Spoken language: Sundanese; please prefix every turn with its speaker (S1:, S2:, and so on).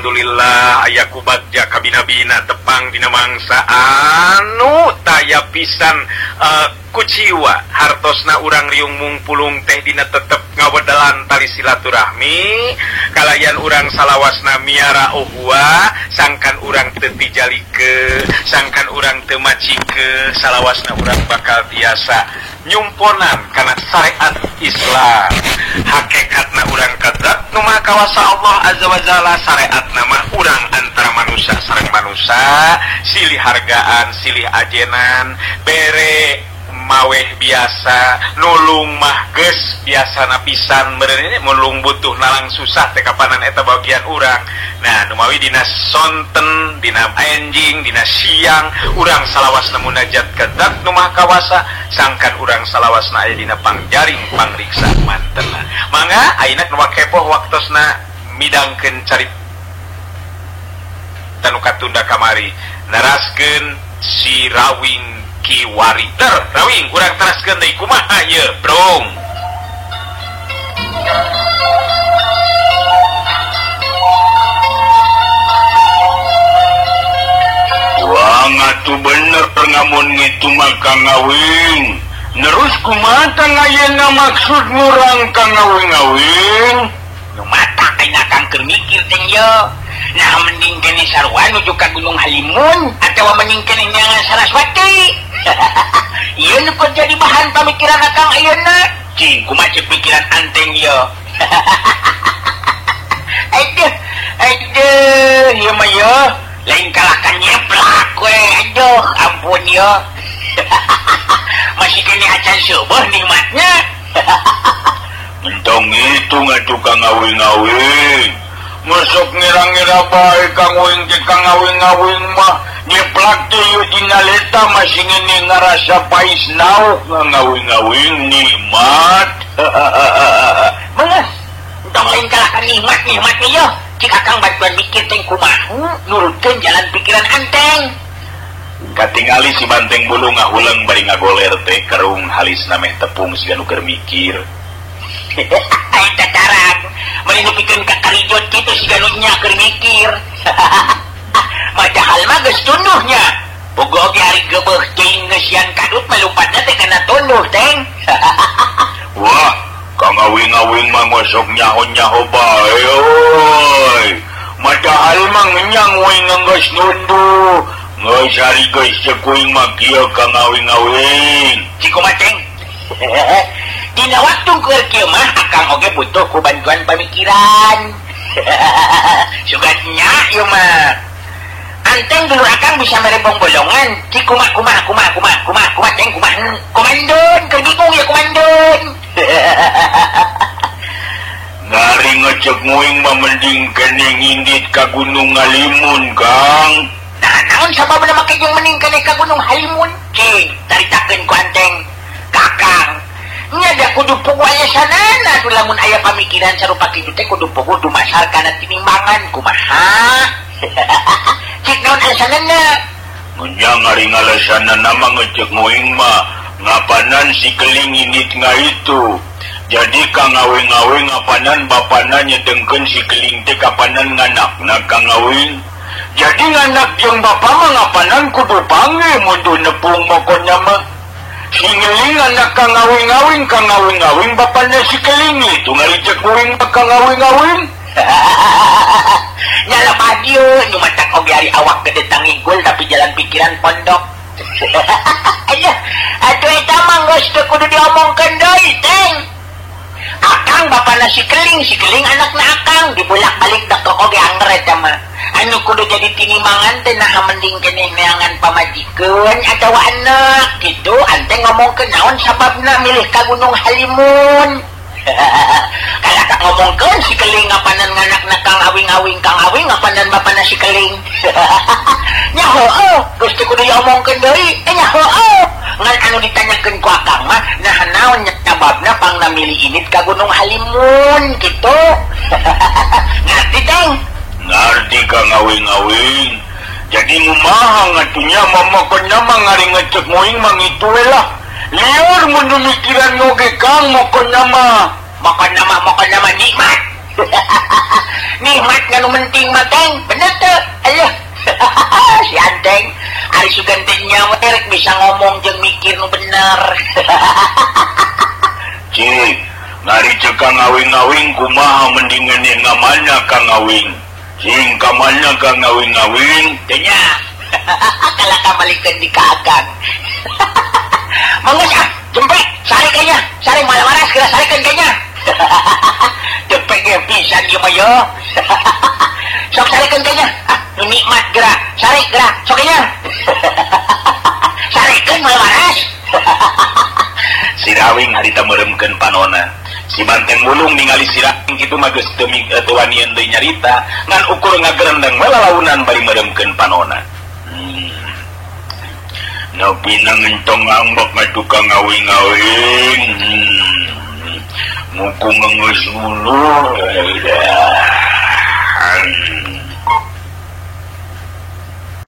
S1: Alhamdulillah aya kubagja kabina-bina tepang dina mangsa anu taya pisan kuciwa hartosna urang riung mungpulung teh dina tetep ngawedelan tali silaturahmi kalayan urang salawasna miara uhwa sangkan urang teu tijalike sangkan urang teu macike salawasna urang bakal tiasa nyumponan kana syariat Islam hakikatna urang kadzat nu maha kawasa Allah azza wa jalla syariatna mah urang antara manusia sareng manusia silih hargaan silih ajenan bere maweh biasa nulung mah geus biasana pisan meureun nulung butuh nalang susah teh kapanan eta bagian urang. Nah numawi dina sonten dina enjing dina siang urang salawasna munajat ka zat nu maha kawasa sangkan urang salawasna aya dina pangjaring pangriksa mantena. Mangga ayeuna nu kepoh waktosna midangkeun carita nu katunda kamari naraskeun si Rawing Kiwari. Ter Rawing urang teraskeun deui kumaha ieu brong.
S2: Wah ngatu bener ngamun ngitu mah Kang Awing. Nerus kumaha tang ayeuna maksud ngurang Kang Awing-awing?
S3: Nu mata ayeuna Kang keur mikir teh ye. Nah mending kene sarua nuju ka Gunung Halimun atawa mending kene nyangan Saraswati. Ieu nu jadi bahan pamikiran akang ayeuna. Cing kumaha ceuk pikiran anteng ye. Aduh, aduh, ieu mah ye lain kalahkan nyeplak we. Aduh, ampun ye. Masih kene acan seueuh nikmatnya.
S2: Entong itu ngatu Kang Awing-awing. Masuk ngira-ngira bae Kang Wing teh Kang Awing-awing mah nyeplak teh ieu dina leta masih ngene ngarasa pais nauk ngawing-awing nikmat.
S3: Meungeus. Entong lain kalahkan nikmat-nikmat ieu. Cik akang bantuan mikir teh kumaha nurutkeun jalan pikiran anteng.
S2: Katingali si banteng bulu ngahuleng bari ngagoler teh kerung halisna meh tepung siga nu keur mikir.
S3: Eta carang meni nepikeun ka karijot kitu siga nu nya keur mikir. Padahal mah geus tunduhnya. Bogo oge ari geubeuh teuing geus sian kadut mah lupatna teh kana tunduh teng.
S2: Wah, Kang Awing-awing mah ngosok nyaho-nyaho bae euy. Padahal mah ngenyang we geus nunduh. Geus ari geus ceuk kuing mah kieu Kang Awing-awing.
S3: Cik kumaha teng? Dina waktu keur kieu mah akang oge butuh ku bantuan pamikiran. Sugan nya ieu mah. Anteng dulu akang bisa mere bongbolongan. Cik kumaha kumaha kumaha kumaha kumaha kumaha teng kumaha. Komandon keur bingung ya komandon.
S2: Ngari ngecek nguing mah mending kene ngindit ka Gunung Halimun, Kang.
S3: Nah, naon sababna make jeung mending kene ka Gunung Halimun? Cing, caritakeun ku anteng. Kakang nya da kudu puguh aya sanana atuh lamun aya pamikiran sarupa kitu teh kudu puguh dumasar kana tinimbangan kumaha. Cik naon alasanana?
S2: Ngenyang ari ngalasanana mah ngecek nguing mah ngapanan si keling indit ngaitu. Jadi Kang Awing-awing ngapanan bapana nyedengkeun si keling teh kapanan nganakna Kang Awing. Jadi nganak jeung bapa mah ngapanan kudu panggih mun nepung mokonya mah. Si ngeling anak Kang Awing-awing, Kang Awing-awing bapaknya si keling itu ngalicek uing Kang Awing-awing.
S3: Nyala padieu nyumatak oge ari awak gede tangigul tapi jalan pikiran pondok. Aduh, atuh eta mah geus teu kudu diomongkeun deui teng. Akang bapana si keling anakna akang dibolak-balik da oge anger eta mah. Anu kudu jadi tinimbangan teh naha mending keneh neangan pamajikeun atawa anak kitu anteng ngomongkeun naon sababna milih ka Gunung Halimun. Kalah tak ngomongkeun si keling ngapanan nganakna Kang Awing-awing, Kang Awing ngapanan bapana si keling. Nya heueuh geus teu kudu diomongkeun deui nya heueuh. Ngan anu ditanyakeun ku akang mah naha naon sababna pangna milih init ka Gunung Halimun kitu. Ngarti teng?
S2: Ngarti Kang Awing-awing. Jadi ngumaha ngatunya momokonnya mah ngari ngecek nguing mah ngitu we lah. Liur mun mikiran oge Kang mokonnya mah.
S3: Mokonnya mah nikmat. Nikmat nu penting mah teng bener teu ayo. Si Anteng ari sugan teh nyawa rek bisa ngomong jeung mikir nu bener.
S2: Cik ngari cek Kang Awing-awing kumaha mendingan yang ngamana Kang Awing sing kamana Kang Awing-awing
S3: teh nya. Kalah kamalikeun di ka Akang. Mangga ah jempek sare kayaknya sare malah waras geura sarekeun kayaknya. Jempek ge pisan ieu mah yo. Sok sarekeun kayaknya ah nu nikmat geura sare geura sok kayaknya. Sarekeun malah waras.
S2: Si Rawing harita meremkeun panona. Si Banteng Wulung ningali si Rawing kitu mah geus teu wanian deui nyarita ngan ukur ngagerendeng we lalaunan bari meremkeun panona. Napi nangentong ambak ka tukang awing-awing. Muku ngeungeus ulur.